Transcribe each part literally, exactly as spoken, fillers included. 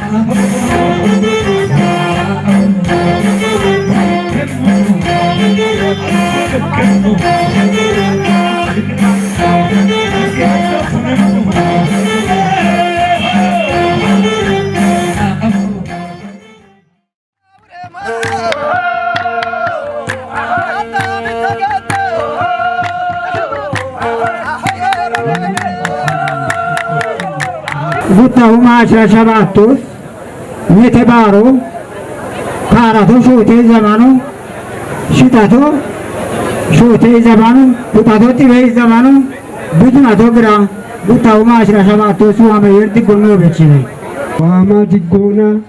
Guttahu maashira shabaatto, mite baaro, kaarato shoote zamano, shitato shoote zamano, huxato xiwe zamano, bidimato gira, guttahu maashira shabaatto suwame yer diggonno bechine. Waama diggoona.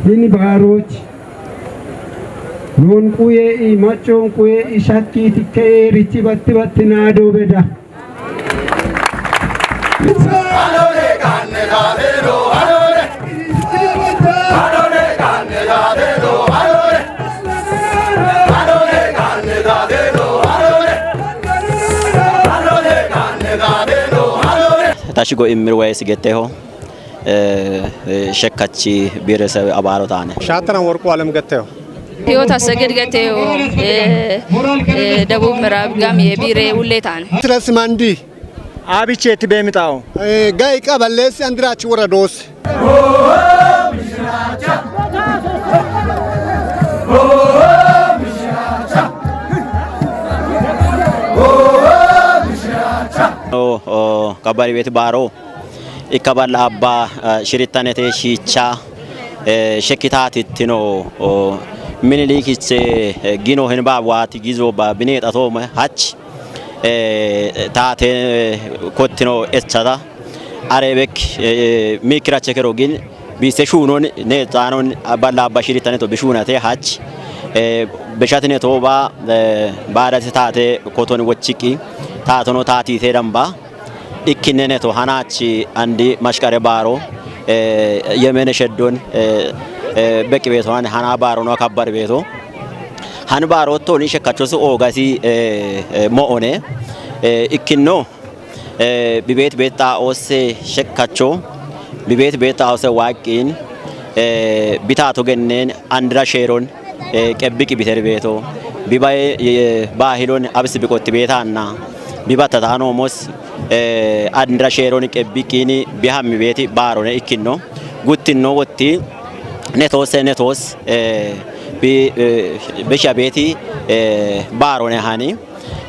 Hini baaroch non quye i macon quye i shakki tikke erichi batti batti naado beda. Tashi go immir waye sigetteho. Eh, eh, shekkachi biiresewe abaaro taane. Shaataran Worqu Alem getteho. Hiyot Assegid getteho. Eh, eh, Debub Mirab Gam ye biire ulle taane. Tiras mandi. Abiche ti bemitawo. Eh, gai qaballeessi andiraachi wora doos. Oh, oh, kabari beti baaro. Ikka balla abba, eh, shirittanete shiicha, eh, shekkitaatittino, oh, Minilikiche, eh, gino hinba waati gizo ba bineexatooma hach, eh, taate, eh, kottino echata. Arebek, eh, mikirache kero gin, bise shunon, ne taanon, balla abba shirittanete bishunate hach, eh, beshatine toba, eh, baadate taate koton wochiki, taatono taatite damba. Ikkinnene to hanachi andi mashqare baaro, eh, yemene sheddon, eh, eh, beqqi beeto han hana baaro no kabbar beeto. Han baaro to ni shekkacho su oogasi, eh, eh, mo'one, eh, ikkinno, eh, bibeet beetta osse shekkacho, bibeet beetta osse waaqqin, eh, bitaato gennen andira sheeron, eh, qebbi qibiter beeto. Bibaye, eh, baahilon abis biqotti beetaanna. Bibattataano mos, eh, andira sheeroni qebbi kini bihammi beeti baarone ikkinno. Guttinno wotti netoos, netoos, eh, bi, eh, besha beeti, eh, baarone hani.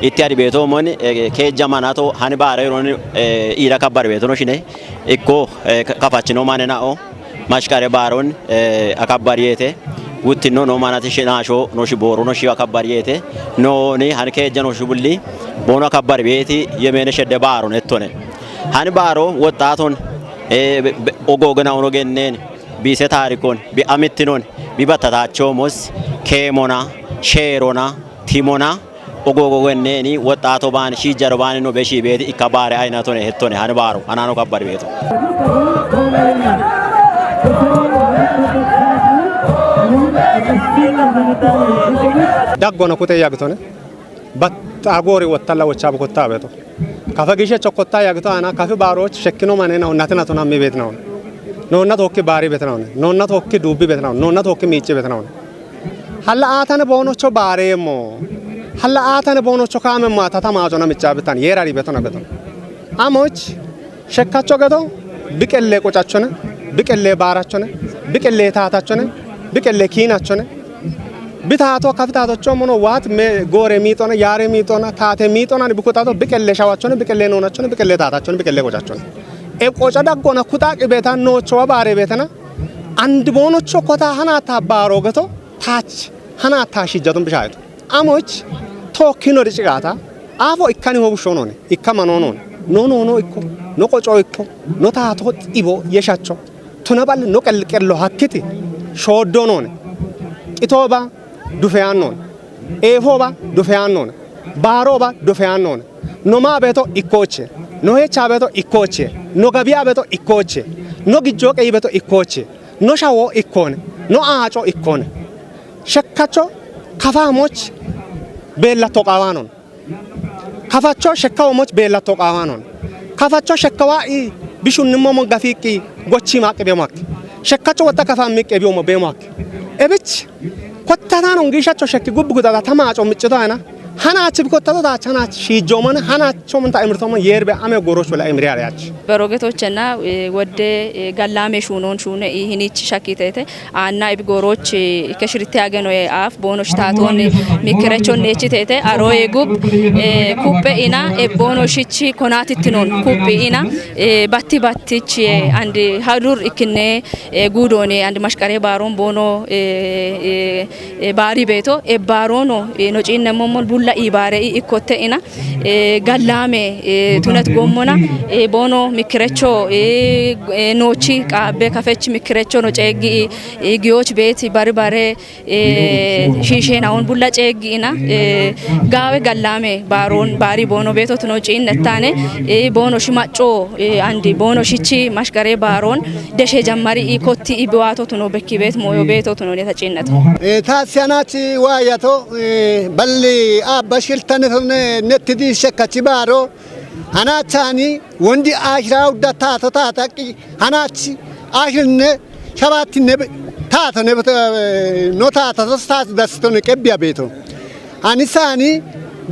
Itti adi beeto mon, eh, ke jamanato hani baare ron, eh, ira kabbar beeto no shine. Ikko, eh, ka-, kafachino mane na'o. Mashqare baaron, eh, akabbar yeete. Guttinno no manati shi naasho, no shi booro, no shi akabbar yeete. No ni han keejja no shi bulli. Boono akabbar beeti, yemene shedde baaron ettone. Han baaro woxxaaton, eh, be-, be-, ogoogena ono genneen, biise taarikon, bi amittinon, bi battataachoo mos, keemona, sheerona, timona, ogogo genneni woxxaato baani, shiijjaro baani no beshi beeti ikka baare ayinatone hettone hani baaro, hanano kabbar beeto. Daggona kute yagtone. Batta goori wottalla wochaabu kotta beeto. Kafa gishe chokkotta yagto ana kafi baaro shekkino mane na onnati na tona mi beet na on. Nonna tokki baari beet na on. Nonna tokki duubbi beet na on. Nonna tokki miicci beet na on. Halla aatane boonocho baareemmo. Halla aatane boonocho kaamemmo atata maacona miccaa bitan yeerari betona beton. Amoch shekkacho gedo biqelle qocachone, biqelle baarachone, biqelle taatachone, biqelle kiinachone. Bitaato kafitaatocho mono waat me goore miixona, yaare miixona, taate miixona ni bukutato biqelle shawachone, biqelle noonachone, biqelle taatachone, biqelle qocachone. E qoca daggona kuxaa qibeeta noochowa baare beetena. Andi boonocho kota hanaata baaro geto taach hanaata shijjatun bishaayeto. Amoch tokkinori cigaata. Aafo ikkani ho bushshoonone, ikka manoonone. No noono ikko, no qoco ikko, no taato xibo yeshacho. Tuna balli no qelqello hakkiti shooddoonone. Qitooba dufeyaannoone. Eefooba dufeyaannoone. Baarooba dufeyaannoone. No maa beeto ikkooche. No heechaa beeto ikkooche. No gabiyaa beeto ikkooche. No gijjoo qeyi beeto ikkooche. No shawoo ikkoone. No aaco ikkoone. Shekkacho kafaamoch beellatto qaawaanoon. Kafacho shekkawomoch beellatto qaawaanoon. Kafacho shekkawa i Bishunni momo gafiiqqi gochii maaqqi beemakki. Shekkacho wotta kafaa miqqe biyommo beemakki. Ebich kottataano ngiishacho shekki gubbi gudata tamaaco miccito ayina. Hanaachi bikottato daacha hanaachi shiijjoomana hanaacho munta imirtoommo yeerbe ame gorocho la imri areyach. በሮጌቶችና ወደ ጋላሜ ሹኖን ሹነ ይህኒች ሸኪቴቴ አና ኢብጎሮች ከሽሪቴ አገኖ አፍ ቦኖ ሽታቶን ሚክረቾን ኔችቴቴ አሮዬ ጉብ ኩጴ ኢና ኤቦኖ ሽቺ ኮናትትኖን ኩጴ ኢና ባቲ ባቲች አንድ ሀዱር እክኔ ጉዶኔ አንድ ማሽቀሬ ባሮን ቦኖ ባሪ ቤቶ ኤባሮኖ ኖጪን ነሞሞን ቡላ ኢባሬ ኢኮቴ ኢና ጋላሜ ቱነት ጎሞና ቦኖ ሚክረቾ ኖቺ ቃቤ ከፈች ሚክረቾ ኖ ጨጊ ጊዮች ቤት በርበሬ ሺሼናውን ቡላ ጨጊና ጋዌ ጋላሜ ባሮን ባሪ ቦኖ ቤቶት ኖ ጪን ነታኔ ቦኖ ሽማጮ አንዲ ቦኖ ሽቺ ማሽቀሬ ባሮን ደሼ ጀመሪ ኢኮቲ ኢብዋቶት ኖ በኪ ቤት ሞዮ ቤቶት ኖ ኔታ ጪነቱ። Taassi hanachi waayato balli aabba shiltanne tonne netti diishshekkachi baaro hanachaani wondi aashira udda taato taataqqi hanachi aashirinne shabaattinne taato ne no taatato taas dassitone qebbiya beeto. Hani saani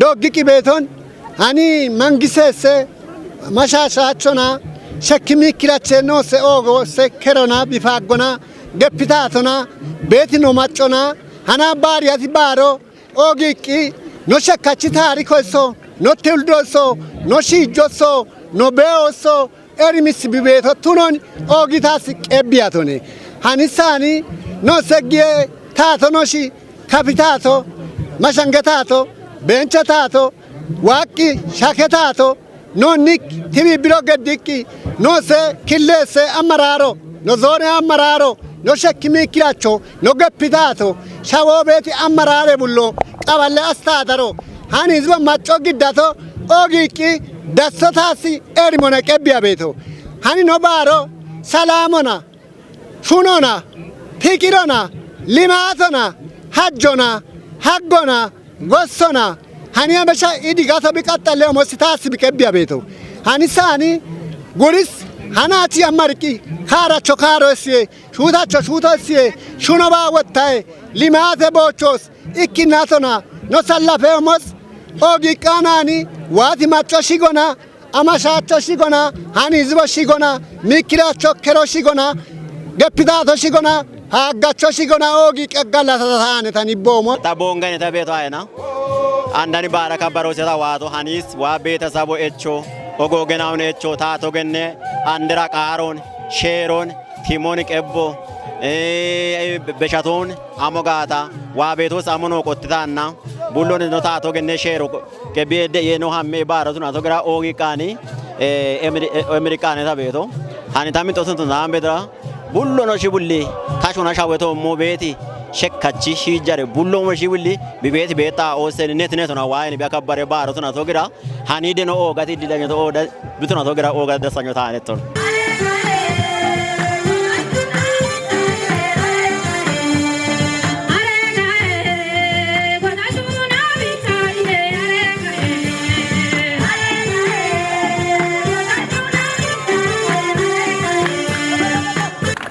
doggi qibeeton hani mangiseesse mashaashaachona shekki miikkirache noosse oogoosse kerona bifaaggona geppitaatona beeti no maccona hana baariyati baaro oogiiqqi no shekkachi taarikoisso no tildoisso no shiijjosso no beeosso erimisi bibeeto tunon oogitaas qebbiyatone. Hanissaani no seggiye taato no shi kapitaato mashangetaato beenchetaato waaqqi shaketaato nonnik tibibbiro geddikki noose killeesse ammaraaro no zoone ammaraaro no shekki miikkiracho no geppitaato shawoo beeti ammaraare bullo qaballe astaadaro hani hizbo macco giddato oogiiqqi dasso taassi eerimona qebbiya beeto hani no baaro salaamona shunona fiqirona limaatona hajjona haggona gossona hani habesha idi gato bi qaxxalle omosi taassi bi qebbiya beeto hani saani guris hanaachi ammarqi kaaracho kaaro essiye shuutacho shuuto essiye shuno baa wottaye limaate boochos ikkinnatona no sallafe omos oogiqqaanaani waati macco shigona amashaacho shigona hani hizbo shigona mikkiracho kero shigona geppitaato shigona haaggacho shigona oogi qeggallatata taane tani boomo. Ta boongaine ta beeto ayena andani baara kabbarooseta waato haniis waa beetasabo echo ogoogenaun echo taato genne andira qaaroon sheeroon timon qebbo beshatoon amo gaata waa beetoos amo noo qottitaanna bullon no taato genne sheero qebbi edde yee no hamme baara tunato gira oogi qaani emiriqaaneta beeto hani tammi xotuntu naambedira bullono shibulli kashona shawetoommo beeti shekkachi shiijjare bullomo shibulli bi beeti beetta oosseni neti netona waayini bi akabbare baaro tunato gira hani deno oogati iddidanyoto ooda bi tunato gira ooga dassanyo taanetton.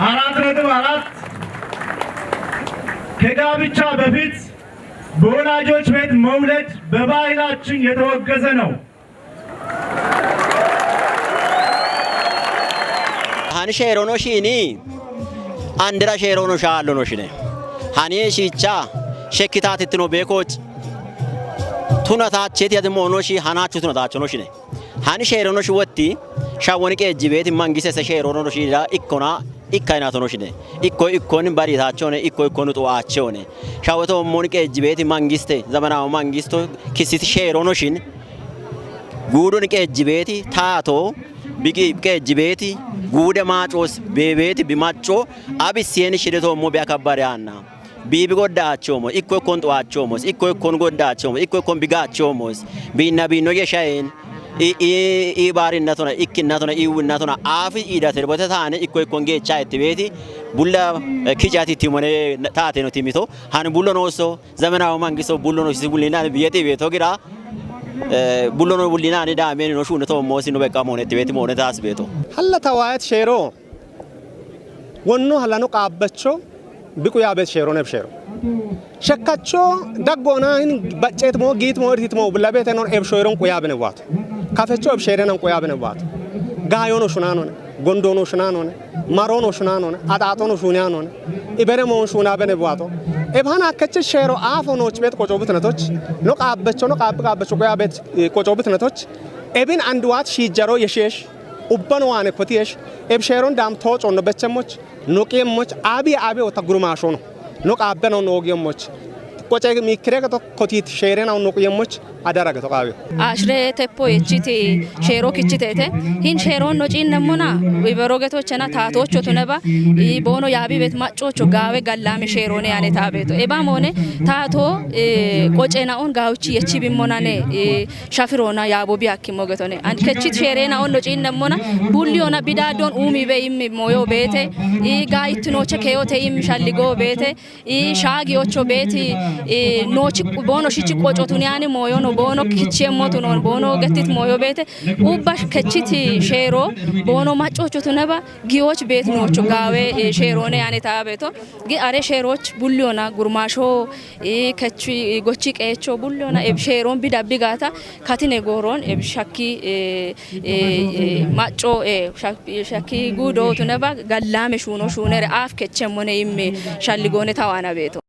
አራት ነጥብ አራት ከጋብቻ በፊት በወላጆች ቤት መውለድ በባህላችን የተወገዘ ነው። Hani sheerono shiini andira sheerono shaallono shine hani shiicha shekkitaatittino beekooch tunataacheeti ati moono shi hanaachu tunataachono shine. Hani sheerono shi wotti shawwoni qeejji beeti mangistese sheerono shiira ikkona ikka yinatono shine. Ikko ikkon bariitaachone ikko ikkon xuaachone shawwetoommoni qeejji beeti mangiste zamanaawo mangisto kissiti sheerono shin guudon qeejji beeti taato biqi qeejji beeti guude maacoos beebeeti bimacco abissiyeni shidetoommo bi akabbare aanna. Biibi goddaachoomo ikko ikkon xuwaachoomos ikko ikkon goddaachoomo ikko ikkon bigaachoomoos biinna biinno yeshayen i baarinna tona ikkinna tona iiwinna tona aafi iidate bote taane ikko ikkon geecha itti beeti bulla kichati timone taateno timito hani bullo noosso zamenaawo mangisto bullo noosi bullinani biye xiibeeto gira Bullono bullinaani daameenino shuune toommoosino beqqamoone, tibeeti moone taas beeto. Halla tawaayet sheero. Wonno halano qaabbacho biqu yaa beet sheero neb sheero. Shekkacho daggoona hin baccet mo, giit mo, irtit mo, bulla beete non eb shoyron quyaa bene waato. Kafecho eb sheere nan quyaa bene waato. Gaayono shunaanone, gondono shunaanone, marono shunaanone, axaaxono shunaanone. Ibere mo shuna bene waato. Eb hana keche sheero aafo nooch beet qoco butnatoch. No qaabbacho, no qaabbi qaabbacho quyaa beet, eh, qoco butnatoch. Ebin anduwaat shiijjaro yesheesh. Ubbano waane kotiyesh. Eb sheeron daam toocoonno bechemmoch. No qiyemmoch. Aabi aabi wota gurumaashono. No qaabbeno no ogiyemmoch. Qoce miikkire gato kotiit sheerena no qiyemmoch. Adara gato qaabi. Ashire teppo yechiti sheero kichitete. Hin sheeron no ciinnemmona. Ibero getochena taatoocho tuneba. I boono yaabi bet maccocho gaawe gallame sheerone ane taabeto. Eba moone taato, eh, qoce naon gaawchi yechi bimmonane. Eh, Shafirona yaabo bi akkimo getone. An kechit sheerena onno ciinnemmona, bulliona bidaadon uumi be immi moyo beete, i ga ittinoche keyote immi shalligo beete, i shaagi ocho beeti, i noochi boono shichi qoco tuniyani moyo no boono kichemmo tunon boono gettit moyo beete, ubba kechit sheero boono maccocho tuneba giyoch beet noocho gaawe, eh, sheerone ane taabeto. Gi are sheeroch bulliona gurmaasho, eh, kechi, eh, gochi qeecho bulliona eb sheeron bida bigata katine gooron eb shakki, eh, eh, eh, macco, eh, shak-, shakki gudo tuneba gallame shuno shunere aaf kechemmone imme shalligone tawana beeto.